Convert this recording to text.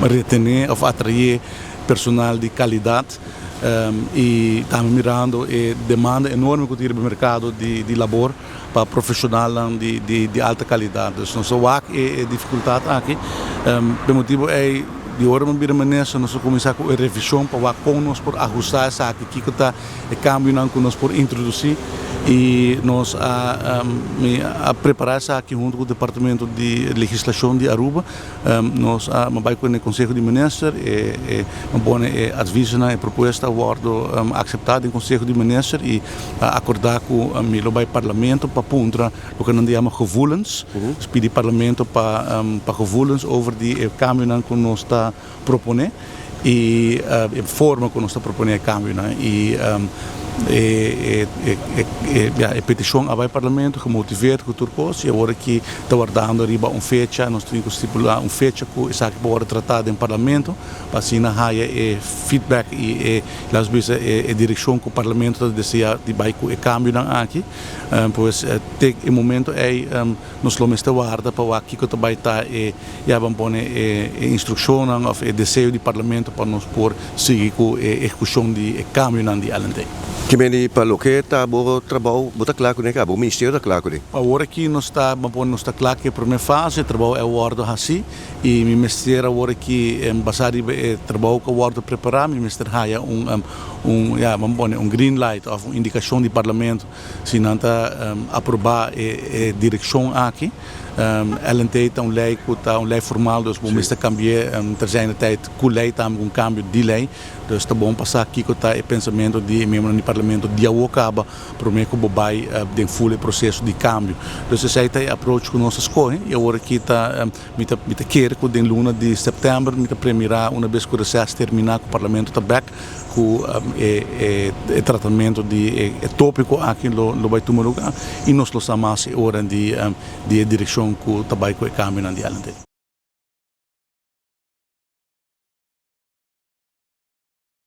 retene of atrae personal di calidad y tambe mirando e demanda enorme cu tin riba e mercado di labor pa profesionalnan di alta calidad. Dus nos a wak e dificultad aki. P'e motibo ey di ora mi bira minister nos a cuminsa cu e revision pa wak con nos por ahusta esaki, kico ta e cambionan cu nos por introduci y nos a mi a prepara esaki hunto cu departamento di legislacion di Aruba. Nos a bai cu e Conseho di Minister, e a pone e advisonan, e propuesta a wordo acepta den Conseho di Minister y a acorda cu mi lo bai Parlamento pa puntra loke nan ta yama gevoelens, dus pidi Parlamento pa pa gevoelens over di e cambionan cu nos ta propone y e forma cu nos ta propone e cambionan y e e peticion a bay Parlamento gemotiveerd cu tur cos y awor aki ta wardando riba un fecha, nos tin cu stipula un fecha cu esaki por wordo trata den Parlamento pa asina haya e feedback y e laat nos bisa e direccion cu Parlamento ta desea di bay cu e cambionan aki. Pues te e momento ey nos lo mester warda pa wak kico ta bay ta e ya ban pone e instruccionnan of e deseo di Parlamento pa nos por sigui cu e ehecucion di e cambionan di LNT. Kimeni, pa loke ta bo trabou, bo ta cla cune caba? Bo ministerio ta cla cune? Awor aki nos ta, ban pone nos ta cla cu e prome fase, e trabou a wordo haci y mi mester awor aki basa riba e trabou cu a wordo prepara, mi mester haya un, un, ya, ban pone un green light of un indicacion di Parlamento si nan ta aproba e direccion aki. LNT ta un ley cu ta un ley formal, dus bo mester cambi'e ter zijner tijd cu ley tambe, cu un cambio di ley. Dus ta bon pa sa kico ta e pensamento di e miembronan di Parlamento di awo caba prome cu bo bay den full e proceso di cambio. Dus esey ta e approach cu nos a scoge y awor aki ta mi ta mi ta kere cu den luna di september mi ta premira una bes cu reces termina cu Parlamento ta bek cu e e tratamento di e topico aki lo lo bay tuma lugar y nos lo sa mas e ora di di e direccion cu ta bay cu e cambionan di LNT.